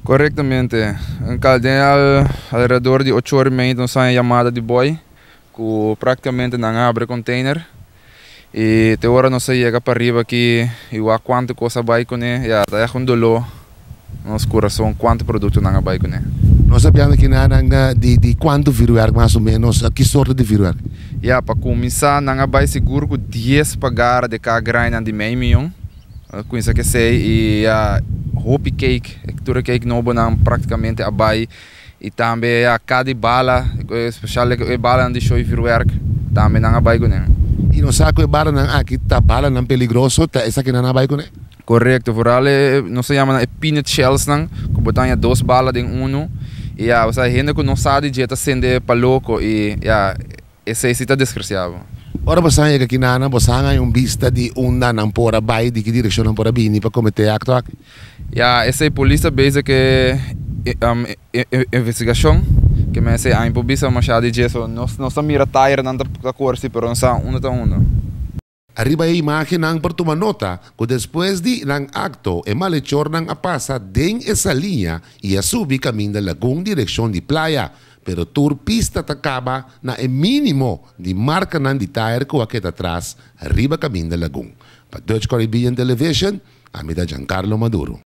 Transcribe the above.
Korektamente. Den alrededor di 8:30 nos a haña yamada di boy ku praktikamente nan a habri container i te ora nos a yega pariba aki i wak kuantu kos a bai kuné, ya ta ègt un doló na nos kurason kuantu produkto nan a bai kuné. Nos a pianda kina nan di kuantu vuurwerk mas o menos, ki sorto di vuurwerk? Ya, pa kuminsá nan a bai sigur ku dies pagara de ka grainan di mei mion. Kuinsa kesei i ya hopi cake, tur e cake nobonan praktikamente a bai i tambe ya kada bala, especial e balanan di show i vuurwerk tambe nan a bai kuné. I nos sa ku e balanan aki ta balanan peligroso, ta esakinan a bai kuné? Korekto, vooral e nos ta yama nan e peanut shellsnan ku bo ta haña dos bala den unu i ya osea hende ku no sa di dje ta sende pa loko i ya Esei si ta desgraciado. Ora bo san yega kinanan, bo san haña un bista di unda nan por a bai, di ki direkshon nan por a bini pa kometé e akto aki? Ya, esei polis ta bezig ku e investigashon, ke men esei aña por bisa masha di dje, so nos ta mira tayernan ta kore si, pero no sa unda ta unda. Ariba e imágennan por tuma nota ku despues di nan akto e malechornan a pasa den e saliña i a subi kaminda Lagun direkshon di playa, pero tur pista ta kaba na e mínimo di markanan di tayer ku a keda tras riba kaminda Lagun. Pa Dutch Caribbean Television, ami ta Giancarlo Maduro.